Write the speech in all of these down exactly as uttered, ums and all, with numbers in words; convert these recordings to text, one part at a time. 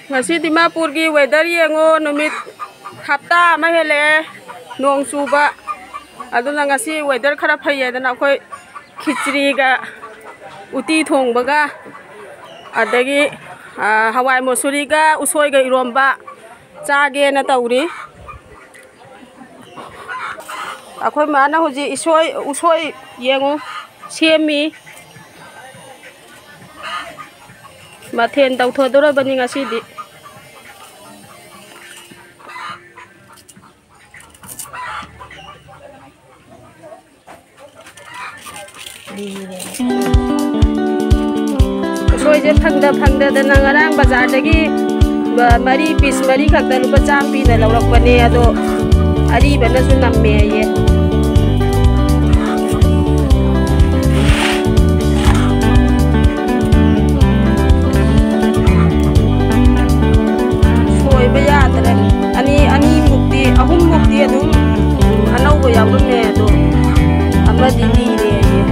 ꯉꯁꯤ ꯗꯤꯃꯥꯄꯨꯔꯒꯤ weather ꯌꯦꯡꯉꯣ, ꯅꯨꯃꯤꯠ ꯍꯞꯇꯥ ꯑꯃ ꯍꯦꯜꯂꯛꯑꯦ ꯅꯣꯡ ꯆꯨꯕ꯫ ꯑꯗꯨꯅ ꯉꯁꯤ weather ꯈꯔ ꯐꯩꯌꯦꯗꯅ ꯑꯩꯈꯣꯏ ꯈꯤꯆ꯭ꯔꯤꯒ ꯎꯇꯤ ꯊꯣꯡꯕꯒ ꯑꯗꯒꯤ, ꯑ, ꯍꯋꯥꯏ ꯃꯨꯁꯨꯔꯤꯒ ꯎꯁꯣꯏꯒ ꯏꯔꯣꯝꯕ ꯆꯥꯒꯦꯅ ꯇꯧꯔꯤ꯫ ꯑꯩꯈꯣꯏ ꯃꯥꯅ ꯍꯧꯖꯤꯛ ꯏꯁꯣꯏ-, ꯎꯁꯣꯏ ꯌꯦꯡꯉꯨ ꯁꯦꯝꯃꯤ꯫ ꯃꯊꯦꯜ ꯇꯧꯊꯣꯛꯗꯧꯔꯕꯅꯤ ꯉꯁꯤꯗꯤ꯫ ꯎꯁꯣꯏꯁꯦ ꯐꯪꯗ ꯐꯪꯗꯗꯅ ꯉꯔꯥꯡ ꯕꯖꯥꯔꯗꯒꯤ ꯃꯔꯤ, piece ꯃꯔꯤ ꯈꯛꯇ ꯂꯨꯄꯥ ꯆꯥꯝꯃ ꯄꯤꯅ ꯂꯧꯔꯛꯄꯅꯦ꯫ ꯑꯗꯣ ꯑꯔꯤꯕꯅꯁꯨ ꯅꯝꯃꯦ ꯍꯥꯏꯌꯦ꯫ ꯁꯣꯏꯕ ꯌꯥꯗ꯭ꯔꯦ꯫ ꯑꯅꯤ, ꯑꯅꯤꯃꯨꯛꯇꯤ, ꯑꯍꯨꯝꯃꯨꯛꯇꯤ ꯑꯗꯨꯝ ꯑꯅꯧꯕ ꯌꯥꯎꯔꯝꯃꯦ, ꯑꯗꯣ ꯑꯃꯗꯤ ꯂꯤꯔꯦ ꯍꯥꯏꯌꯦ꯫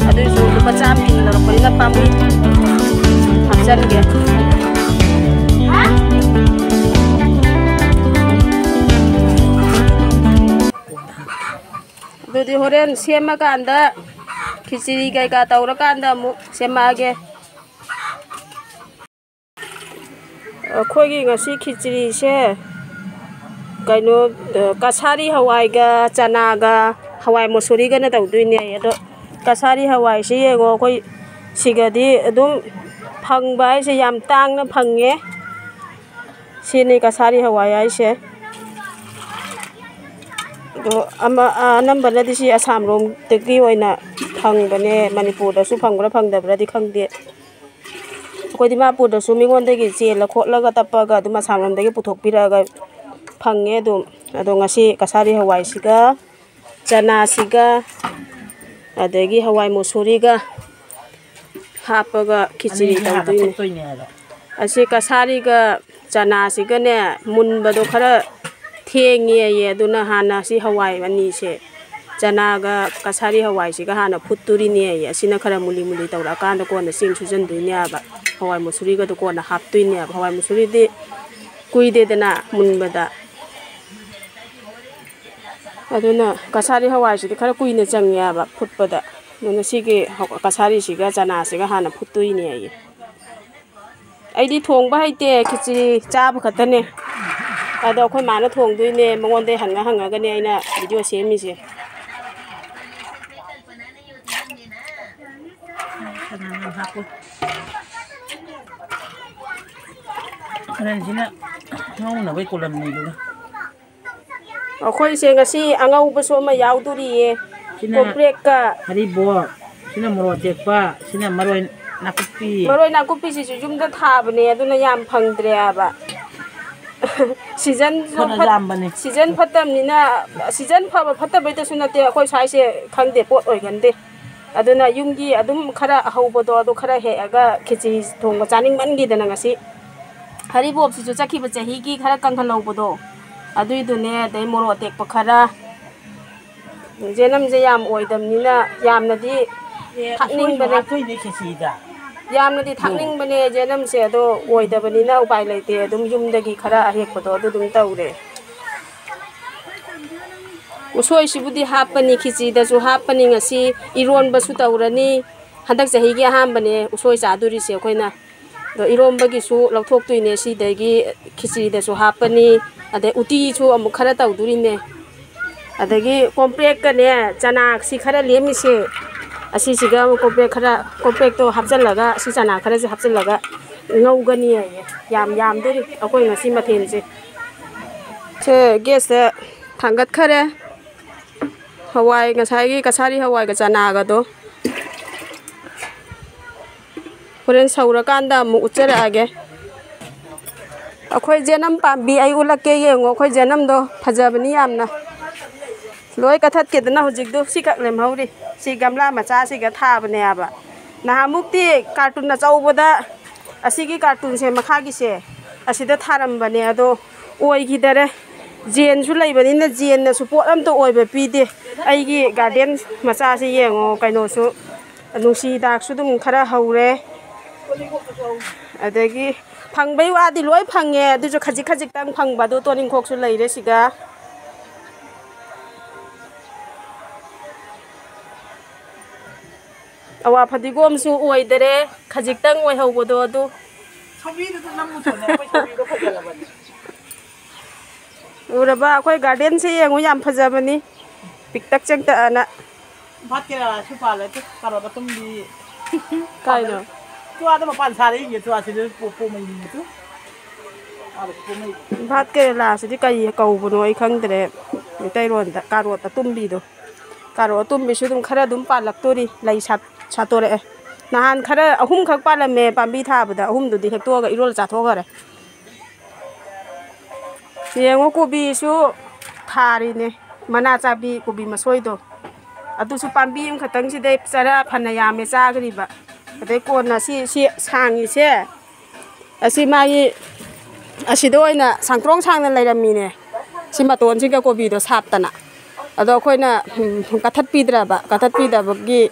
ꯑꯗꯨꯏꯁꯨ ꯂꯨꯄꯥ ꯆꯥꯝꯃ ꯄꯤꯅ ꯂꯧꯔꯛꯄꯅꯤꯅ ꯄꯥꯝꯃꯨꯏ꯫ ꯍꯥꯞꯆꯟꯒꯦ꯫ ꯑꯗꯨꯗꯤ ꯍꯣꯔꯦꯟ ꯁꯦꯝꯃꯀꯥꯟꯗ, ꯈꯤꯆ꯭ꯔꯤ ꯀꯩꯀꯥ ꯇꯧꯔꯀꯥꯟꯗ ꯑꯃꯨꯛ ꯁꯦꯝꯃꯛꯑꯒꯦ꯫ ꯑꯩꯈꯣꯏꯒꯤ ꯉꯁꯤ ꯈꯤꯆ꯭ꯔꯤꯁꯦ ꯀꯩꯅꯣ, ꯀꯁꯥꯔꯤ ꯍꯋꯥꯏꯒ ꯆꯅꯥꯒ ꯍꯋꯥꯏ ꯃꯨꯁꯨꯔꯤꯒꯅ ꯇꯧꯗꯣꯏꯅꯦ꯫ ꯑꯗꯣ ꯀꯁꯥꯔꯤ ꯍꯋꯥꯏꯁꯤ ꯌꯦꯡꯉꯣ, ꯑꯩꯈꯣꯏ ꯁꯤꯒꯗꯤ ꯑꯗꯨꯝ ꯐꯪꯕ ꯍꯥꯏꯁꯦ ꯌꯥꯝ ꯇꯥꯡꯅ ꯐꯪꯉꯦ꯫ ꯁꯤꯅꯤ ꯀꯁꯥꯔꯤ ꯍꯋꯥꯏ ꯍꯥꯏꯁꯦ꯫ ꯑꯗꯣ ꯑꯃ-, ꯑ-, ꯑꯅꯝꯕꯅꯗꯤ ꯁꯤ ꯑꯁꯥꯝ ꯂꯣꯝꯗꯒꯤ ꯑꯣꯏꯅ ꯐꯪꯕꯅꯦ꯫ ꯃꯅꯤꯄꯨꯔꯗꯁꯨ ꯐꯪꯕ꯭ꯔꯥ ꯐꯪꯗꯕ꯭ꯔꯥꯗꯤ ꯈꯪꯗꯦ꯫ ꯑꯩꯈꯣꯏ ꯗꯤꯃꯥꯄꯨꯔꯗꯁꯨ ꯃꯤꯉꯣꯟꯗꯒꯤ ꯆꯦꯜꯂ ꯈꯣꯠꯂꯒ ꯇꯞꯄꯒ ꯑꯗꯨꯝ ꯑꯁꯥꯝ ꯂꯣꯝꯗꯒꯤ ꯄꯨꯊꯣꯛꯄꯤꯔꯛꯑꯒ ꯐꯪꯉꯦ ꯑꯗꯨꯝ꯫ ꯑꯗꯣ ꯉꯁꯤ ꯀꯁꯥꯔꯤ ꯍꯋꯥꯏꯁꯤꯒ ꯆꯅꯥꯁꯤꯒ ꯑꯗꯒꯤ ꯍꯋꯥꯏ ꯃꯨꯁꯨꯔꯤꯒ ꯍꯥꯞꯄꯒ ꯈꯤꯆ꯭ꯔꯤ ꯑꯅꯤꯁꯤ ꯍꯥꯟꯅ ꯇꯧꯗꯣꯏꯅꯦ꯫ ꯐꯨꯠꯇꯣꯏꯅꯦ ꯍꯥꯏꯕ꯫ ꯑꯁꯤ ꯀꯁꯥꯔꯤꯒ ꯆꯅꯥꯁꯤꯒꯅꯦ ꯃꯨꯟꯕꯗꯣ ꯈꯔ ꯊꯦꯡꯉꯦꯌꯦ, ꯑꯗꯨꯅ ꯍꯥꯟꯅ ꯁꯤ ꯍꯋꯥꯏ ꯑꯅꯤꯁꯦ ꯆꯅꯥꯒ ꯀꯁꯥꯔꯤ ꯍꯋꯥꯏꯁꯤꯒ ꯍꯥꯟꯅ ꯐꯨꯠꯇꯣꯔꯤꯅꯦꯌꯦ꯫ ꯑꯁꯤꯅ ꯈꯔ ꯃꯨꯂꯤ ꯃꯨꯂꯤ ꯇꯧꯔꯛꯑꯀꯥꯟꯗ ꯀꯣꯟꯅ ꯆꯦꯡ ꯁꯨꯖꯟꯗꯣꯏꯅꯦꯕ꯫ ꯍꯋꯥꯏ ꯃꯨꯁꯨꯔꯤꯒꯗꯣ ꯀꯣꯟꯅ ꯍꯥꯞꯇꯣꯏꯅꯦꯕ꯫ ꯍꯋꯥꯏ ꯃꯨꯁꯨꯔꯤꯗꯤ ꯀꯨꯏꯗꯦꯗꯅ ꯃꯨꯟꯕꯗ꯫ ꯑꯗꯨꯅ ꯀꯁꯥꯔꯤ ꯍꯋꯥꯏꯁꯤꯗꯤ ꯈꯔ ꯀꯨꯏꯅ ꯆꯪꯉꯦꯕ ꯐꯨꯠꯄꯗ꯫ ꯑꯗꯨꯅ ꯁꯤꯒꯤ ꯍ-, ꯀꯁꯥꯔꯤꯁꯤꯒ ꯆꯅꯥꯁꯤꯒ ꯍꯥꯟꯅ ꯐꯨꯠꯇꯣꯏꯅꯦ ꯑꯩ꯫ ꯑꯩꯗꯤ ꯊꯣꯡꯕ ꯍꯩꯇꯦ, ꯈꯦꯆ꯭ꯔꯤ ꯆꯥꯕ ꯈꯛꯇꯅꯦ꯫ ꯑꯗꯣ ꯑꯩꯈꯣꯏ ꯃꯥꯅ ꯊꯣꯡꯗꯣꯏꯅꯦ, ꯃꯉꯣꯟꯗꯩ ꯍꯪꯉ ꯍꯪꯉꯒꯅꯦ ꯑꯩꯅ ꯚꯤꯗꯤꯑꯣ ꯁꯦꯝꯃꯤꯁꯦ꯫ ꯈꯔ ꯌꯥꯝ ꯍꯥꯞꯄꯨ꯫ ꯈꯔꯁꯤꯅ ꯉꯧꯅꯕꯩ ꯀꯣꯂꯝꯅꯤꯗꯨꯒ꯫ ꯑꯩꯈꯣꯏꯁꯦ ꯉꯁꯤ ꯑꯉꯧꯕꯁꯨ ꯑꯃ ꯌꯥꯎꯗꯣꯔꯤꯌꯦ꯫ ꯁꯤꯅ ꯀꯣꯝꯄ꯭ꯔꯦꯛꯀ꯫ ꯍꯔꯤꯕꯣꯞ, ꯁꯤꯅ ꯃꯣꯔꯣꯛ ꯑꯇꯦꯛꯄ, ꯁꯤꯅ ꯃꯔꯣꯏ ꯅꯥꯀꯨꯞꯄꯤ꯫ ꯃꯔꯣꯏ ꯅꯥꯀꯨꯞꯄꯤꯁꯤꯁꯨ ꯌꯨꯝꯗ ꯊꯥꯕꯅꯦ, ꯑꯗꯨꯅ ꯌꯥꯝ ꯐꯪꯗ꯭ꯔꯦ ꯍꯥꯏꯕ꯫ ꯁꯤꯖꯟꯁꯨ ꯈꯔ ꯐꯠ-, ꯌꯥꯝꯕꯅꯦ꯫ ꯁꯤꯖꯟ ꯐꯠꯇꯕꯅꯤꯅ, ꯁꯤꯖꯟ ꯐꯕ ꯐꯠꯇꯕꯩꯗꯁꯨ ꯅꯠꯇꯦ, ꯑꯩꯈꯣꯏ ꯁ꯭ꯋꯥꯏꯁꯦ ꯈꯪꯗꯦ, ꯄꯣꯠ ꯑꯣꯏꯒꯟꯗꯦ꯫ ꯑꯗꯨꯅ ꯌꯨꯝꯒꯤ ꯑꯗꯨꯝ ꯈꯔ ꯑꯍꯧꯕꯗꯣ ꯑꯗꯨ ꯈꯔ ꯍꯦꯛꯑꯒ ꯈꯦꯆꯤ ꯊꯣꯡꯕ ꯆꯥꯅꯤꯡꯃꯟꯈꯤꯗꯅ ꯉꯁꯤ꯫ ꯍꯔꯤꯕꯣꯞꯁꯤꯁꯨ ꯆꯠꯈꯤꯕ ꯆꯍꯤꯒꯤ ꯈꯔ ꯀꯪꯍꯜꯍꯧꯕꯗꯣ ꯑꯗꯨꯏꯗꯨꯅꯦ, ꯑꯗꯩ ꯃꯣꯔꯣꯛ ꯑꯇꯦꯛꯄ ꯈꯔ꯫ ꯌꯦꯅꯝꯁꯦ ꯌꯥꯝ ꯑꯣꯏꯗꯕꯅꯤꯅ ꯌꯥꯝꯅꯗꯤ ꯊꯥꯛꯅꯤꯡꯕꯅꯦ꯫ ꯍꯥꯞꯇꯣꯏꯅꯦ ꯈꯦꯆꯤꯗ꯫ ꯌꯥꯝꯅꯗꯤ ꯊꯥꯛꯅꯤꯡꯕꯅꯦ ꯌꯦꯅꯝꯁꯦ, ꯑꯗꯣ ꯑꯣꯏꯗꯕꯅꯤꯅ ꯎꯄꯥꯏ ꯂꯩꯇꯦ꯫ ꯑꯗꯨꯝ ꯌꯨꯝꯗꯒꯤ ꯈꯔ ꯑꯍꯦꯛꯄꯗꯣ ꯑꯗꯨ ꯑꯗꯨꯝ ꯇꯧꯔꯦ꯫ ꯎꯁꯣꯏꯁꯤꯕꯨꯗꯤ ꯍꯥꯞꯄꯅꯤ, ꯈꯦꯆꯤꯗꯁꯨ ꯍꯥꯞꯄꯅꯤ, ꯉꯁꯤ ꯏꯔꯣꯟꯕꯁꯨ ꯇꯧꯔꯅꯤ꯫ ꯍꯟꯗꯛ ꯆꯍꯤꯒꯤ ꯑꯍꯥꯟꯕꯅꯦ ꯎꯁꯣꯏ ꯆꯥꯗꯣꯔꯤꯁꯦ ꯑꯩꯈꯣꯏꯅ꯫ ꯑꯗꯣ ꯏꯔꯣꯝꯕꯒꯤꯁꯨ ꯂꯧꯊꯣꯛꯇꯣꯏꯅꯦ ꯁꯤꯗꯒꯤ, ꯈꯦꯆ꯭ꯔꯤꯗꯁꯨ ꯍꯥꯞꯄꯅꯤ, ꯑꯗꯩ ꯎꯇꯤꯁꯨ ꯑꯃꯨꯛ ꯈꯔ ꯇꯧꯗꯣꯔꯤꯅꯦ꯫ ꯑꯗꯒꯤ ꯀꯣꯝꯄ꯭ꯔꯦꯛꯀꯅꯦ ꯆꯅꯥꯁꯤ ꯈꯔ ꯂꯦꯝꯃꯤꯁꯦ, ꯑꯁꯤꯁꯤꯒ ꯑꯃꯨꯛ ꯀꯣꯝꯄ꯭ꯔꯦꯛ ꯈꯔ, ꯀꯣꯝꯄ꯭ꯔꯦꯛꯇꯣ ꯍꯥꯞꯆꯤꯜꯂꯒ, ꯑꯁꯤ ꯆꯅꯥ ꯈꯔꯁꯦ ꯍꯥꯞꯆꯤꯜꯂꯒ ꯉꯧꯒꯅꯤ ꯍꯥꯏꯌꯦ꯫ ꯌꯥꯝ ꯌꯥꯝꯗꯣꯔꯤ ꯑꯩꯈꯣꯏ ꯉꯁꯤ ꯃꯊꯦꯜꯁꯦ꯫ ꯁꯦ ꯒꯦꯁꯇ ꯊꯥꯡꯒꯠꯈꯔꯦ ꯍꯋꯥꯏ, ꯉꯁꯥꯏꯒꯤ ꯀꯁꯥꯔꯤ ꯍꯋꯥꯏꯒ ꯆꯅꯥꯒꯗꯣ꯫ ꯍꯣꯔꯦꯟ ꯁꯧꯔꯀꯥꯟꯗ ꯑꯃꯨꯛ ꯎꯠꯆꯔꯛꯑꯒꯦ꯫ ꯑꯩꯈꯣꯏ ꯖꯦꯅꯝ ꯄꯥꯝꯕꯤ ꯑꯩ ꯎꯠꯂꯛꯀꯦ, ꯌꯦꯡꯉꯣ꯫ ꯑꯩꯈꯣꯏ ꯖꯦꯅꯝꯗꯣ ꯐꯖꯕꯅꯤ ꯌꯥꯝꯅ꯫ ꯂꯣꯏ ꯀꯛꯊꯠꯀꯦꯗꯅ ꯍꯧꯖꯤꯛꯇꯣ ꯁꯤꯈꯛ ꯂꯦꯝꯍꯧꯔꯤ꯫ ꯁꯤ ꯒꯝꯂꯥ ꯃꯆꯥꯁꯤꯒ ꯊꯥꯕꯅꯦꯕ꯫ ꯅꯍꯥꯟꯃꯨꯛꯇꯤ ꯀꯥꯔꯇꯨꯟ ꯑꯆꯧꯕꯗ, ꯑꯁꯤꯒꯤ ꯀꯥꯔꯇꯨꯟꯁꯦ ꯃꯈꯥꯒꯤꯁꯦ, ꯑꯁꯤꯗ ꯊꯥꯔꯝꯕꯅꯦ, ꯑꯗꯣ ꯑꯣꯏꯈꯤꯗꯔꯦ꯫ ꯖꯦꯟꯁꯨ ꯂꯩꯕꯅꯤꯅ ꯖꯦꯟꯅꯁꯨ ꯄꯣꯠ ꯑꯝꯇ ꯑꯣꯏꯕ ꯄꯤꯗꯦ꯫ ꯑꯩꯒꯤ ꯒꯥꯔꯗꯦꯟ ꯃꯆꯥꯁꯤ ꯌꯦꯡꯉꯣ, ꯀꯩꯅꯣꯁꯨ, ꯅꯨꯡꯁꯤ ꯍꯤꯗꯥꯛꯁꯨ ꯑꯗꯨꯝ ꯈꯔ ꯍꯧꯔꯦ꯫ ꯑꯗꯒꯤ ꯐꯪꯕꯩ ꯋꯥꯗꯤ ꯂꯣꯏ ꯐꯪꯉꯦ, ꯑꯗꯨꯁꯨ ꯈꯖꯤꯛ ꯈꯖꯤꯛꯇꯪ ꯐꯪꯕ꯫ ꯑꯗꯣ ꯇꯣꯅꯤꯡꯈꯣꯛꯁꯨ ꯂꯩꯔꯦ ꯁꯤꯒ꯫ ꯑꯋꯥ ꯐꯗꯤꯒꯣꯝꯁꯨ ꯑꯣꯏꯗꯔꯦ, ꯈꯖꯤꯛꯇꯪ ꯑꯣꯏꯍꯧꯕꯗꯣ ꯑꯗꯨ꯫ ꯁꯧꯒ꯭ꯔꯤꯗꯨꯁꯨ ꯅꯝꯃꯨ ꯊꯣꯛꯑꯦ, ꯑꯩꯈꯣꯏ ꯁꯧꯒ꯭ꯔꯤꯗꯣ ꯐꯖꯔꯕꯅꯦ꯫ ꯎꯔꯕ? ꯑꯩꯈꯣꯏ ꯒꯥꯔꯗꯦꯟꯁꯦ ꯌꯦꯡꯉꯨ, ꯌꯥꯝ ꯐꯖꯕꯅꯤ, ꯄꯤꯛꯇꯛ ꯆꯦꯡꯇꯛꯑꯅ꯫ ꯚꯥꯠ ꯀꯦꯔꯦꯂꯥꯁꯨ ꯄꯥꯜꯂꯦ, ꯇꯨ, ꯀꯥꯔꯣꯠ ꯑꯇꯨꯝꯕꯤ꯫ ꯀꯥꯏꯅꯣ? ꯇꯨ ꯑꯥꯗ ꯃꯄꯥꯟ ꯁꯥꯔꯦ, ꯌꯦꯡꯉꯦ, ꯇꯨ ꯑꯥ ꯁꯤꯗ ꯄꯣ-, ꯄꯣꯝꯃꯩ ꯌꯦꯡꯉꯦ, ꯇꯨ꯫ ꯑꯥꯗ ꯄꯣꯝꯃꯩ꯫ ꯚꯥꯠ ꯀꯦꯔꯦꯂꯥꯁꯤꯗꯤ ꯀꯔꯤ ꯀꯧꯕꯅꯣ ꯑꯩ ꯈꯪꯗ꯭ꯔꯦ ꯃꯩꯇꯩꯂꯣꯟꯗ꯫ ꯀꯥꯔꯣꯠ ꯑꯇꯨꯝꯕꯤꯗꯣ꯫ ꯀꯥꯔꯣꯠ ꯑꯇꯨꯝꯕꯤꯁꯨ ꯑꯗꯨꯝ ꯈꯔ ꯑꯗꯨꯝ ꯄꯥꯜꯂꯛꯇꯣꯔꯤ, ꯂꯩ ꯁꯥꯠ-, ꯁꯥꯠꯇꯣꯔꯛꯑꯦ꯫ ꯅꯍꯥꯟ ꯈꯔ ꯑꯍꯨꯝꯈꯛ ꯄꯥꯜꯂꯝꯃꯦ ꯄꯥꯝꯕꯤ ꯊꯥꯕꯗ, ꯑꯍꯨꯝꯗꯨꯗꯤ ꯍꯦꯛꯇꯣꯛꯑꯒ ꯏꯔꯣꯜ ꯆꯥꯊꯣꯛꯈꯔꯦ꯫ ꯌꯦꯡꯉꯣ, ꯀꯣꯕꯤꯁꯨ ꯊꯥꯔꯤꯅꯦ, ꯃꯅꯥ ꯆꯥꯕꯤ ꯀꯣꯕꯤ ꯃꯁꯣꯏꯗꯣ꯫ ꯑꯗꯨꯁꯨ ꯄꯥꯝꯕꯤ ꯑꯃꯈꯛꯇꯪꯁꯤꯗꯩ ꯆꯔꯥ ꯐꯅ ꯌꯥꯝꯃꯦ ꯆꯥꯈ꯭ꯔꯤꯕ꯫ ꯑꯗꯩ ꯀꯣꯟꯅ ꯁꯤ, ꯁꯤ ꯁꯥꯡꯉꯤꯁꯦ, ꯑꯁꯤ ꯃꯥꯒꯤ, ꯑꯁꯤꯗ ꯑꯣꯏꯅ ꯁꯥꯡꯇ꯭ꯔꯣꯡ ꯁꯥꯡꯅ ꯂꯩꯔꯝꯃꯤꯅꯦ꯫ ꯁꯤ ꯃꯇꯣꯟꯁꯤꯒ ꯀꯣꯕꯤꯗꯣ ꯁꯥꯠꯇꯅ꯫ ꯑꯗꯣ ꯑꯩꯈꯣꯏꯅ, ꯎꯝ, ꯀꯠꯊꯠꯄꯤꯗ꯭ꯔꯕ, ꯀꯠꯊꯠꯄꯤꯗꯕꯒꯤ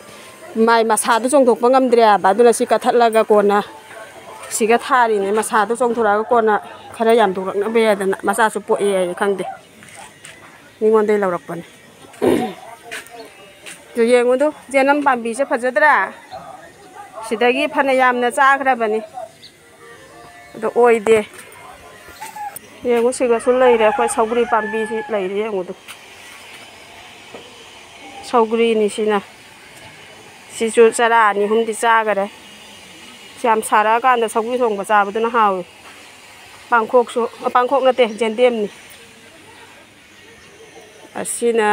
ꯃꯥꯏ ꯃꯁꯥꯗꯣ ꯆꯣꯡꯊꯣꯛꯄ ꯉꯝꯗ꯭ꯔꯦ ꯍꯥꯏꯕ꯫ ꯑꯗꯨꯅ ꯁꯤ ꯀꯠꯊꯠꯂꯒ ꯀꯣꯟꯅ ꯁꯤꯒ ꯊꯥꯔꯤꯅꯦ꯫ ꯃꯁꯥꯗꯣ ꯆꯣꯡꯊꯣꯔꯛꯑꯒ ꯀꯣꯟꯅ ꯈꯔ ꯌꯥꯝꯊꯣꯔꯛꯅꯕ ꯍꯥꯏꯗꯅ꯫ ꯃꯆꯥꯁꯨ ꯄꯣꯛꯑꯦ ꯍꯥꯏꯌꯦ, ꯈꯪꯗꯦ, ꯃꯤꯉꯣꯟꯗꯒꯤ ꯂꯧꯔꯛꯄꯅꯦ꯫ ꯑꯗꯨ ꯌꯦꯡꯉꯨꯗꯨ, ꯖꯦꯅꯝ ꯄꯥꯝꯕꯤꯁꯦ ꯐꯖꯗ꯭ꯔꯥ? ꯁꯤꯗꯒꯤ ꯐꯅ ꯌꯥꯝꯅ ꯆꯥꯈ꯭ꯔꯕꯅꯤ꯫ ꯑꯗꯣ ꯑꯣꯏꯗꯦ꯫ ꯌꯦꯡꯉꯨ, ꯁꯤꯒꯁꯨ ꯂꯩꯔꯦ꯫ ꯑꯩꯈꯣꯏ ꯁꯧꯒ꯭ꯔꯤ ꯄꯥꯝꯕꯤꯁꯤ ꯂꯩꯔꯦ, ꯌꯦꯡꯉꯨꯗꯨ꯫ ꯁꯧꯒ꯭ꯔꯤꯅꯤ ꯁꯤꯅ꯫ ꯁꯤꯁꯨ ꯆꯔꯥ ꯑꯅꯤ ꯑꯍꯨꯝꯗꯤ ꯆꯥꯈꯔꯦ꯫ ꯌꯥꯝ ꯁꯥꯔꯛꯑꯀꯥꯟꯗ ꯁꯧꯒ꯭ꯔꯤ ꯊꯣꯡꯕ ꯆꯥꯕꯗꯨꯅ ꯍꯥꯎꯏ꯫ ꯄꯥꯡꯈꯣꯛꯁꯨ, ꯄꯥꯡꯈꯣꯛ ꯅꯠꯇꯦ, ꯌꯦꯟꯗꯦꯝꯅꯤ꯫ ꯑꯁꯤꯅ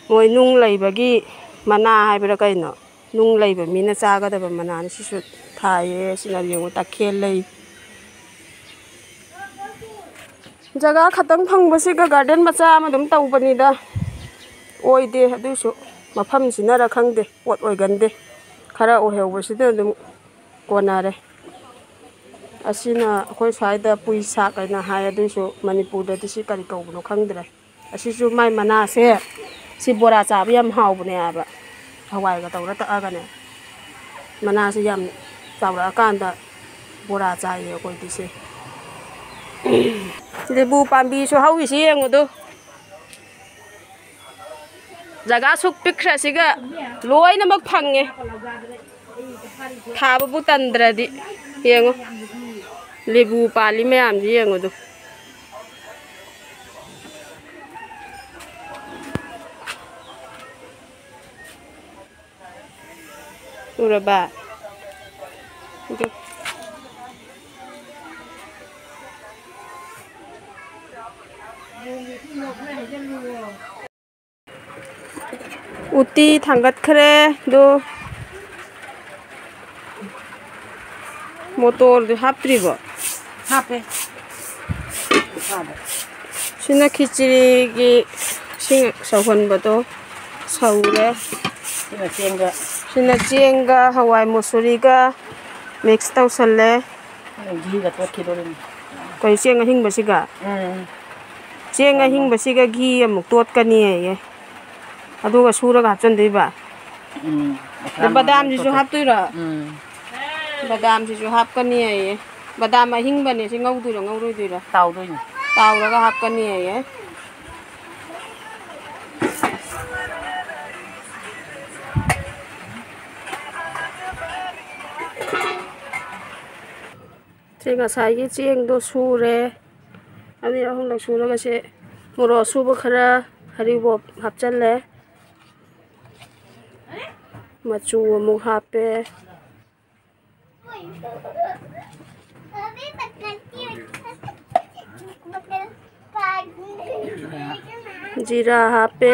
ꯃꯣꯏ ꯅꯨꯡ ꯂꯩꯕꯒꯤ ꯃꯅꯥ ꯍꯥꯏꯕ꯭ꯔꯥ ꯀꯩꯅꯣ? ꯅꯨꯡ ꯂꯩꯕ ꯃꯤꯅ ꯆꯥꯒꯗꯕ ꯃꯅꯥꯅꯤ꯫ ꯁꯤꯁꯨ ꯊꯥꯏꯌꯦ꯫ ꯁꯤꯅ ꯌꯦꯡꯉꯨ, ꯇꯈꯦꯜ ꯂꯩ꯫ ꯖꯒꯥ ꯈꯇꯪ ꯐꯪꯕꯁꯤꯒ ꯒꯥꯔꯗꯦꯟ ꯃꯆꯥ ꯑꯃ ꯑꯗꯨꯝ ꯇꯧꯕꯅꯤꯗ꯫ ꯑꯣꯏꯗꯦ, ꯑꯗꯨꯏꯁꯨ ꯃꯐꯝꯁꯤꯅꯔ ꯈꯪꯗꯦ, ꯄꯣꯠ ꯑꯣꯏꯒꯟꯗꯦ꯫ ꯈꯔ ꯑꯣꯏꯍꯧꯕꯁꯤꯗ ꯑꯗꯨꯝ ꯀꯣꯟꯅꯔꯦ꯫ ꯑꯁꯤꯅ ꯑꯩꯈꯣꯏ ꯁ꯭ꯋꯥꯏꯗ ꯄꯨꯏ ꯁꯥꯛ ꯍꯥꯏꯅ ꯍꯥꯏ, ꯑꯗꯨꯏꯁꯨ ꯃꯅꯤꯄꯨꯔꯗꯗꯤ ꯁꯤ ꯀꯔꯤ ꯀꯧꯕꯅꯣ ꯈꯪꯗ꯭ꯔꯦ꯫ ꯑꯁꯤꯁꯨ ꯃꯥꯏ ꯃꯅꯥꯁꯦ, ꯁꯤ ꯕꯣꯔꯥ ꯆꯥꯕ ꯌꯥꯝ ꯍꯥꯎꯕꯅꯦ ꯍꯥꯏꯕ, ꯍꯋꯥꯏꯒ ꯇꯧꯔ ꯇꯛꯑꯒꯅꯦ꯫ ꯃꯅꯥꯁꯦ ꯌꯥꯝ ꯆꯥꯎꯔꯛꯑꯀꯥꯟꯗ ꯕꯣꯔꯥ ꯆꯥꯏꯌꯦ ꯑꯩꯈꯣꯏꯗꯤ ꯁꯦ꯫ ꯂꯦꯕꯨ ꯄꯥꯝꯕꯤꯁꯨ ꯍꯧꯔꯤꯁꯤ ꯌꯦꯡꯉꯨꯗꯨ꯫ ꯖꯒꯥ ꯁꯨꯛ ꯄꯤꯛꯈ꯭ꯔꯁꯤꯒ ꯂꯣꯏꯅꯃꯛ ꯐꯪꯉꯦ꯫ ꯊꯥꯕꯕꯨ ꯇꯟꯗ꯭ꯔꯗꯤ ꯌꯦꯡꯉꯨ꯫ ꯂꯦꯕꯨ ꯄꯥꯜꯂꯤ ꯃꯌꯥꯝꯁꯤ ꯌꯦꯡꯉꯨꯗꯨ꯫ ꯎꯔꯕ? ꯑꯗꯨ ꯎꯇꯤ ꯊꯥꯡꯒꯠꯈ꯭ꯔꯦ꯫ ꯑꯗꯨ ꯃꯣꯇꯣꯔꯗꯨ ꯍꯥꯞꯇ꯭ꯔꯤꯕꯣ? ꯍꯥꯞꯄꯦ꯫ ꯁꯤꯅ ꯈꯤꯆ꯭ꯔꯤꯒꯤ ꯏꯁꯤꯡ ꯁꯧꯍꯟꯕꯗꯣ ꯁꯧꯔꯦ꯫ ꯁꯤꯅ ꯆꯦꯡꯒ꯫ ꯁꯤꯅ ꯆꯦꯡꯒ ꯍꯋꯥꯏ ꯃꯨꯁꯨꯔꯤꯒ ꯃꯤꯛꯁ ꯇꯧꯁꯜꯂꯦ꯫ ꯘꯤꯒ ꯇꯣꯠꯈꯤꯗꯣꯔꯤꯅꯤ꯫ ꯀꯩ ꯆꯦꯡ ꯑꯍꯤꯡꯕꯁꯤꯒ? ꯎꯝ꯫ ꯆꯦꯡ ꯑꯍꯤꯡꯕꯁꯤꯒ ꯘꯤ ꯑꯃꯨꯛ ꯇꯣꯠꯀꯅꯤ ꯍꯥꯏꯌꯦ꯫ ꯑꯗꯨꯒ ꯁꯨꯔꯒ ꯍꯥꯞꯆꯟꯗꯣꯏꯕ? ꯎꯝ꯫ ꯑꯗ ꯕꯗꯥꯝꯁꯤꯁꯨ ꯍꯥꯞꯇꯣꯏꯔꯣ? ꯎꯝ꯫ ꯕꯗꯥꯝꯁꯤꯁꯨ ꯍꯥꯞꯀꯅꯤ ꯍꯥꯏꯌꯦ꯫ ꯕꯗꯥꯝ ꯑꯍꯤꯡꯕꯅꯦ꯫ ꯁꯤ ꯉꯧꯗꯣꯏꯔꯣ, ꯉꯧꯔꯣꯏꯗꯣꯏꯔꯣ? ꯇꯥꯎꯗꯣꯏꯅꯤ꯫ ꯇꯥꯎꯔꯒ ꯍꯥꯞꯀꯅꯤ ꯍꯥꯏꯌꯦ꯫ ꯁꯤ ꯉꯁꯥꯏꯒꯤ ꯆꯦꯡꯗꯣ ꯁꯨꯔꯦ꯫ ꯑꯅꯤꯔꯛ ꯑꯍꯨꯝꯂꯛ ꯁꯨꯔꯒ ꯁꯦ ꯃꯣꯔꯣꯛ ꯑꯁꯨꯕ ꯈꯔ, ꯍꯔꯤꯕꯣꯞ ꯍꯥꯞꯆꯜꯂꯦ꯫ ꯃꯆꯨ ꯑꯃꯨꯛ ꯍꯥꯞꯄꯦ꯫ ꯖꯤꯔꯥ ꯍꯥꯞꯄꯦ꯫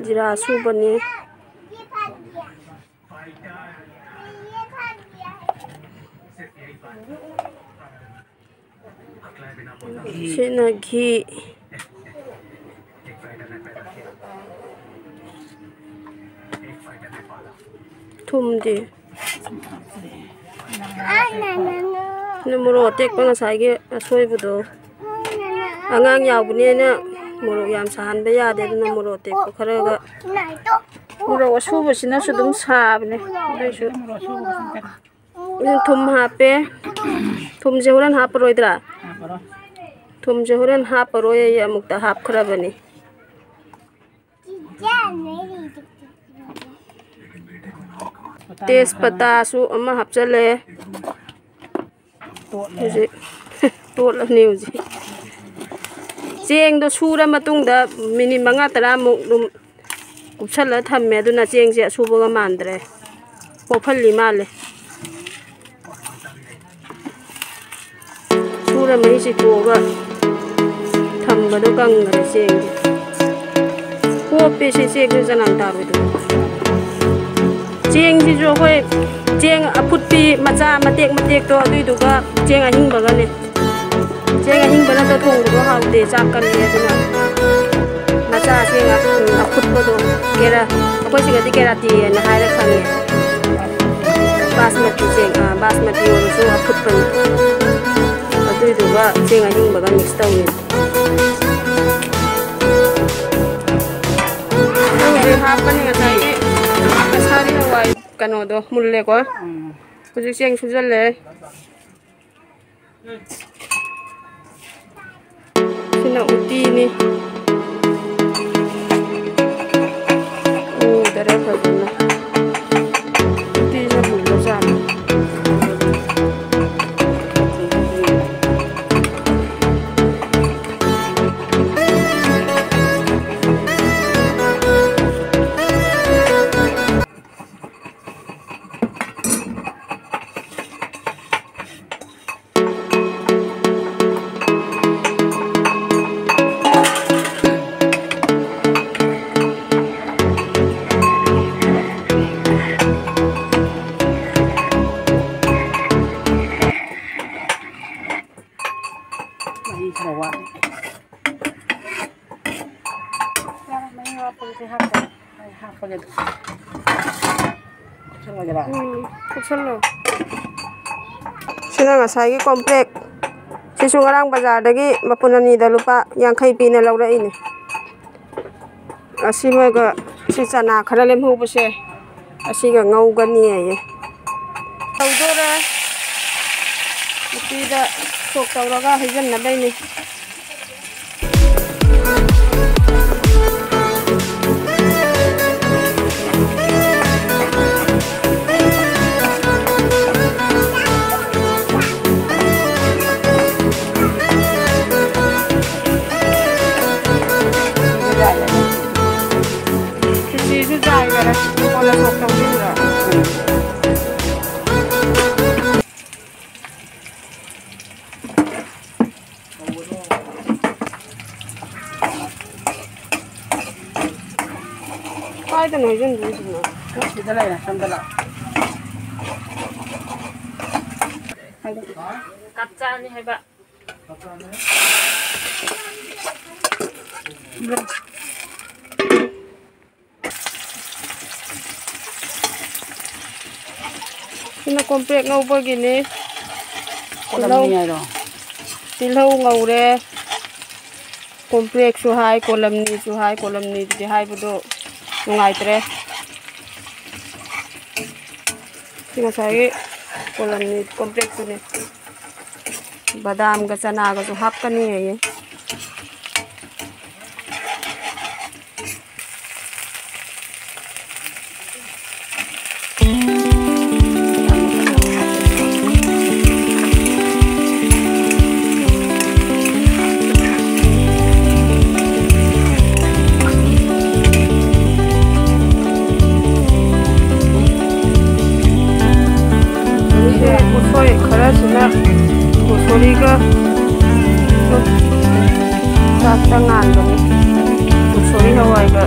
ꯖꯤꯔꯥ ꯑꯁꯨꯕꯅꯤ꯫ ꯁꯤꯅ ꯘꯤ꯫ ꯊꯨꯝꯗꯤ? ꯑꯗꯨ ꯃꯣꯔꯣꯛ ꯑꯇꯦꯛꯄ ꯉꯁꯥꯏꯒꯤ ꯑꯁꯣꯏꯕꯗꯣ, ꯑꯉꯥꯡ ꯌꯥꯎꯕꯅꯦꯅ ꯃꯣꯔꯣꯛ ꯌꯥꯝ ꯁꯥꯍꯟꯕ ꯌꯥꯗꯦ, ꯑꯗꯨꯅ ꯃꯣꯔꯣꯛ ꯑꯇꯦꯛꯄ ꯈꯔꯒ, ꯃꯣꯔꯣꯛ ꯑꯁꯨꯕꯁꯤꯅꯁꯨ ꯑꯗꯨꯝ ꯁꯥꯕꯅꯦ꯫ ꯑꯗꯨꯏꯁꯨ ꯑꯗꯨꯝ ꯊꯨꯝ ꯍꯥꯞꯄꯦ꯫ ꯊꯨꯝꯁꯦ ꯍꯣꯔꯦꯟ ꯍꯥꯞꯄꯔꯣꯏꯗ꯭ꯔꯥ? ꯊꯨꯝꯁꯦ ꯍꯣꯔꯦꯟ ꯍꯥꯞꯄꯔꯣꯏ, ꯑꯩ ꯑꯃꯨꯛꯇ ꯍꯥꯞꯈ꯭ꯔꯕꯅꯤ꯫ ꯇꯦꯖꯄꯇꯥꯁꯨ ꯑꯃ ꯍꯥꯞꯆꯜꯂꯦ꯫ ꯍꯧꯖꯤꯛ ꯇꯣꯠꯂꯅꯤ ꯍꯧꯖꯤꯛ꯫ ꯆꯦꯡꯗꯣ ꯁꯨꯔ ꯃꯇꯨꯡꯗ ꯃꯤꯅꯤꯠ ꯃꯉꯥ ꯇꯔꯥꯃꯨꯛ ꯑꯗꯨꯝ ꯀꯨꯞꯁꯜꯂ ꯊꯝꯃꯦ, ꯑꯗꯨꯅ ꯆꯦꯡꯁꯦ ꯑꯁꯨꯕꯒ ꯃꯥꯟꯗ꯭ꯔꯦ, ꯄꯣꯞꯍꯜꯂꯤ ꯃꯥꯜꯂꯦ꯫ ꯁꯨꯔ ꯃꯍꯤ ꯆꯤꯊꯣꯛꯑꯒ ꯊꯝꯕꯗꯣ ꯀꯪꯈ꯭ꯔꯦ ꯆꯦꯡꯁꯦ꯫ ꯄꯣꯞꯄꯦ ꯁꯤ ꯆꯦꯡꯁꯦ, ꯆꯅꯥꯡ ꯇꯥꯔꯣꯏꯗ꯭ꯔꯣ? ꯆꯦꯡꯁꯤꯁꯨ ꯑꯩꯈꯣꯏ ꯆꯦꯡ ꯑꯐꯨꯠꯄꯤ ꯃꯆꯥ ꯃꯇꯦꯛ ꯃꯇꯦꯛꯇꯣ, ꯑꯗꯨꯏꯗꯨꯒ ꯆꯦꯡ ꯑꯍꯤꯡꯕꯒꯅꯦ꯫ ꯆꯦꯡ ꯑꯍꯤꯡꯕꯅ ꯊꯣꯡꯕꯗꯣ ꯍꯥꯎꯇꯦ, ꯆꯥꯛ ꯀꯜꯂꯦ꯫ ꯑꯗꯨꯅ ꯃꯆꯥ ꯆꯦꯡ ꯑꯐꯨꯠꯄꯗꯣ, ꯀꯦꯔ-, ꯑꯩꯈꯣꯏ ꯁꯤꯒꯗꯤ ꯀꯦꯔꯥꯇꯤꯅ ꯍꯥꯏꯔ ꯈꯪꯉꯦ꯫ ꯕꯥꯁꯃꯇꯤ ꯆꯦꯡ, ꯑꯥ, ꯕꯥꯁꯃꯇꯤ ꯑꯣꯏꯔꯁꯨ ꯑꯐꯨꯠꯄꯅꯤ꯫ ꯑꯗꯨꯏꯗꯨꯒ ꯆꯦꯡ ꯑꯍꯤꯡꯕꯒ ꯃꯤꯛꯁ ꯇꯧꯋꯦ꯫ ꯍꯧꯖꯤꯛ ꯍꯥꯞꯄꯅꯤ ꯉꯁꯥꯏꯒꯤ ꯀꯁꯥꯔꯤ ꯍꯋꯥꯏ ꯀꯩꯅꯣꯗꯣ ꯃꯨꯜꯂꯦꯀꯣ꯫ ꯍꯧꯖꯤꯛ ꯆꯦꯡ ꯁꯨꯖꯜꯂꯦ꯫ ꯁꯤꯅ ꯎꯇꯤꯅꯤ꯫ ꯎꯗꯔꯦ ꯐꯖꯅ꯫ ꯎꯇꯤꯁꯦ ꯃꯨꯜꯂꯖꯥꯠꯅꯤ꯫ ꯃꯍꯤ ꯈꯔ ꯋꯥꯠꯂꯤ꯫ ꯌꯥꯔꯦ, ꯃꯍꯤ ꯋꯥꯠꯄꯗꯨꯗꯤ ꯍꯥꯞꯄ-, ꯑꯩ ꯍꯥꯞꯄꯒꯦ ꯑꯗꯨꯝ꯫ ꯀꯨꯞꯁꯜꯂꯒꯦꯔꯥ? ꯎꯝ, ꯀꯨꯞꯁꯜꯂꯣ꯫ ꯁꯤ ꯉꯁꯥꯏꯒꯤ ꯀꯣꯝꯄ꯭ꯔꯦꯛ ꯁꯤꯁꯨ ꯉꯔꯥꯡ ꯕꯖꯥꯔꯗꯒꯤ ꯃꯄꯨꯟ ꯑꯅꯤꯗ ꯂꯨꯄꯥ ꯌꯥꯡꯈꯩ ꯄꯤꯅ ꯂꯧꯔꯛꯏꯅꯦ꯫ ꯑꯁꯤꯃꯒ ꯁꯤ ꯆꯅꯥ ꯈꯔ ꯂꯦꯝꯍꯧꯕꯁꯦ ꯑꯁꯤꯒ ꯉꯧꯒꯅꯤ ꯍꯥꯏꯌꯦ꯫ ꯇꯧꯗꯣꯔꯦ꯫ ꯎꯇꯤꯗ ꯁꯣꯛ ꯇꯧꯔꯒ ꯍꯩꯖꯤꯟꯅꯕꯩꯅꯤ꯫ ꯈꯦꯆꯤꯁꯨ ꯆꯥꯏꯈꯔꯦ꯫ ꯀꯣꯟꯅ ꯁꯣꯛ ꯇꯧꯕꯤꯔꯨꯔꯣ꯫ ꯀꯥꯏꯗꯅꯣ ꯍꯩꯖꯤꯟꯗꯣꯏꯁꯤꯅ? ꯁꯤꯗ ꯂꯩꯔꯦ, ꯁꯣꯝꯗ ꯂꯥꯛꯑꯣ꯫ ꯀꯞꯆꯥꯅꯤ ꯍꯥꯏꯕ꯫ ꯁꯤꯅ ꯀꯣꯝꯄ꯭ꯔꯦꯛ ꯉꯧꯕꯒꯤꯅꯤ꯫ ꯇꯤꯜꯍꯧ, ꯀꯣꯂꯝꯅꯤ ꯍꯥꯏꯔꯣ? ꯇꯤꯜꯍꯧ ꯉꯧꯔꯦ꯫ ꯀꯣꯝꯄ꯭ꯔꯦꯛꯁꯨ ꯍꯥꯏ, ꯀꯣꯂꯝꯅꯤꯁꯨ ꯍꯥꯏ꯫ ꯀꯣꯂꯝꯅꯤꯗꯨꯗꯤ ꯍꯥꯏꯕꯗꯣ ꯅꯨꯡꯉꯥꯏꯇ꯭ꯔꯦ꯫ ꯁꯤ ꯉꯁꯥꯏꯒꯤ ꯀꯣꯂꯝꯅꯤ, ꯀꯣꯝꯄ꯭ꯔꯦꯛꯇꯨꯅꯦ꯫ ꯕꯗꯥꯝꯒ ꯆꯅꯥꯒꯁꯨ ꯍꯥꯞꯀꯅꯤ ꯍꯥꯏꯌꯦ꯫ ꯁꯦ ꯎꯁꯣꯏ ꯈꯔꯁꯤꯅ ꯃꯨꯁꯣꯔꯤꯒ ꯆꯥꯛꯇ ꯉꯥꯟꯕꯅꯤ꯫ ꯃꯨꯁꯣꯔꯤ ꯍꯋꯥꯏꯒ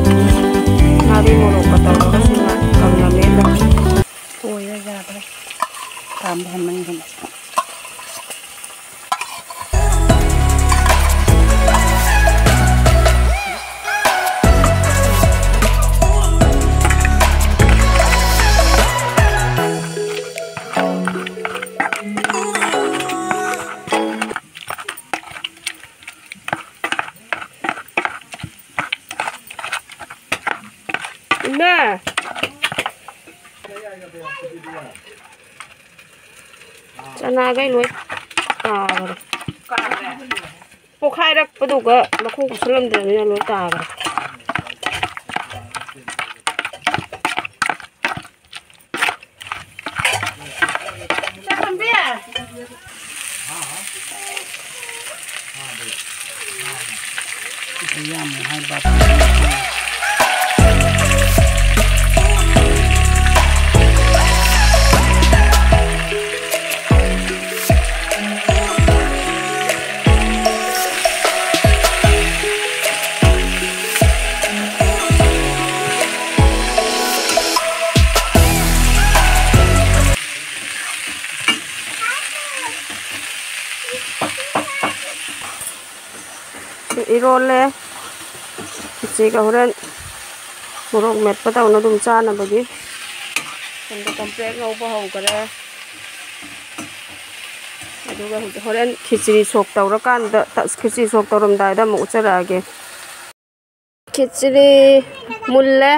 ꯉꯥꯔꯤ ꯃꯣꯔꯣꯛꯀ ꯇꯧꯔꯒ ꯁꯤꯅ ꯀꯪꯅ ꯃꯦꯠꯂꯒ꯫ ꯑꯣꯏꯔꯦ, ꯌꯥꯗ꯭ꯔꯦ꯫ ꯀꯥꯝꯕ ꯍꯟꯃꯟꯈ꯭ꯔꯦ꯫ ꯉꯥꯈꯩ ꯂꯣꯏ ꯇꯥꯈ꯭ꯔꯦ꯫ ꯄꯣꯛꯈꯥꯏꯔꯛꯄꯗꯨꯒ ꯃꯈꯨꯝ ꯀꯨꯞꯁꯜꯂꯝꯗ꯭ꯔꯕꯅꯤꯅ ꯂꯣꯏ ꯇꯥꯈ꯭ꯔꯦ꯫ ꯏꯔꯣꯜꯂꯦ꯫ ꯏꯆꯦꯒ ꯍꯣꯔꯦꯟ ꯃꯣꯔꯣꯛ ꯃꯦꯠꯄ ꯇꯧꯅ ꯑꯗꯨꯝ ꯆꯥꯅꯕꯒꯤ꯫ ꯁꯣꯝꯗ ꯀꯝꯄ꯭ꯔꯦꯛ ꯉꯧꯕ ꯍꯧꯈꯔꯦ꯫ ꯑꯗꯨꯒ ꯍꯧꯖꯤꯛ ꯍꯣꯔꯦꯟ ꯈꯦꯆ꯭ꯔꯤ ꯁꯣꯛ ꯇꯧꯔꯀꯥꯟꯗ, ꯈꯦꯆ꯭ꯔꯤ ꯁꯣꯛ ꯇꯧꯔꯝꯗꯥꯏꯗ ꯑꯃꯨꯛ ꯎꯠꯆꯔꯛꯑꯒꯦ꯫ ꯈꯦꯆ꯭ꯔꯤ ꯃꯨꯜꯂꯦ꯫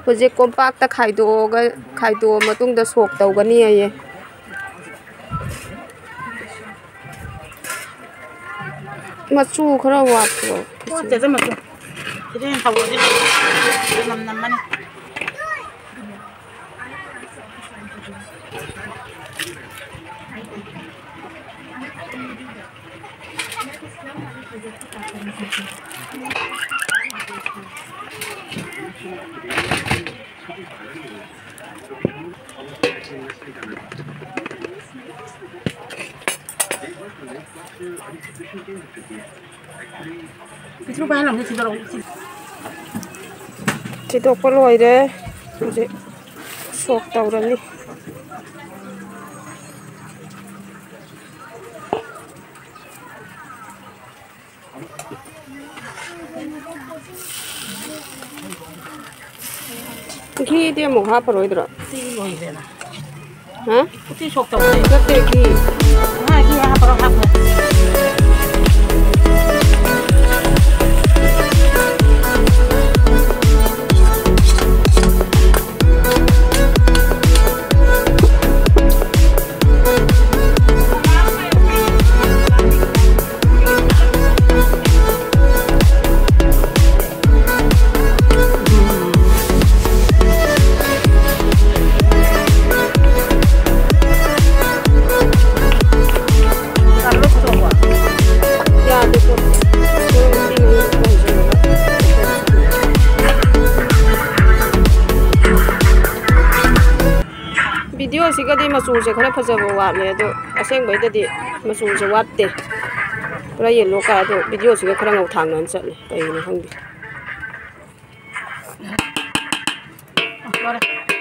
ꯍꯧꯖꯤꯛ ꯀꯣꯝꯄꯥꯛꯇ ꯈꯥꯏꯗꯣꯛꯑꯒ, ꯈꯥꯏꯗꯣꯛꯑ ꯃꯇꯨꯡꯗ ꯁꯣꯛ ꯇꯧꯒꯅꯤ ꯍꯥꯏꯌꯦ꯫ ꯃꯆꯨ ꯈꯔ ꯋꯥꯠꯄ꯭ꯔꯣ? ꯋꯥꯠꯇꯦꯗ ꯃꯆꯨ꯫ ꯁꯤꯗ ꯍꯦꯟꯅ ꯊꯥꯎꯁꯦ ꯃꯅꯝ ꯅꯝꯃꯅꯤ꯫ ꯄꯤꯛꯇ꯭ꯔꯨ ꯄꯥꯏꯍꯜꯂꯝꯒꯦ, ꯁꯤꯗꯧꯔꯣ, ꯁꯤ꯫ ꯊꯤꯗꯣꯛꯄ ꯂꯣꯏꯔꯦ꯫ ꯍꯧꯖꯤꯛ ꯁꯣꯛ ꯇꯧꯔꯅꯤ꯫ ꯘꯤꯗꯤ ꯑꯃꯨꯛ ꯍꯥꯞꯄꯔꯣꯏꯗ꯭ꯔꯣ? ꯁꯤ ꯂꯣꯏꯈ꯭ꯔꯦꯅ꯫ ꯍꯥ? ꯎꯇꯤ ꯁꯣꯛ ꯇꯧꯕꯁꯦ꯫ ꯅꯠꯇꯦ, ꯘꯤ꯫ ꯉꯥ ꯘꯤ ꯍꯥꯞꯄꯔꯣꯏ, ꯍꯥꯞꯄꯔꯣꯏ꯫ ꯃꯆꯨꯁꯦ ꯈꯔ ꯐꯖꯕ ꯋꯥꯠꯂꯦ, ꯑꯗꯣ ꯑꯁꯦꯡꯕꯩꯗꯗꯤ ꯃꯆꯨꯁꯦ ꯋꯥꯠꯇꯦ, ꯄꯨꯔꯥ ꯌꯦꯜꯂꯣ ꯀꯥꯏ꯫ ꯑꯗꯣ ꯚꯤꯗꯤꯑꯣꯁꯤꯒ ꯈꯔ ꯉꯧꯊꯥꯡꯅꯅ ꯆꯠꯂꯦ, ꯀꯩꯒꯤꯅꯣ ꯈꯪꯗꯦ꯫ ꯂꯣꯏꯔꯦ꯫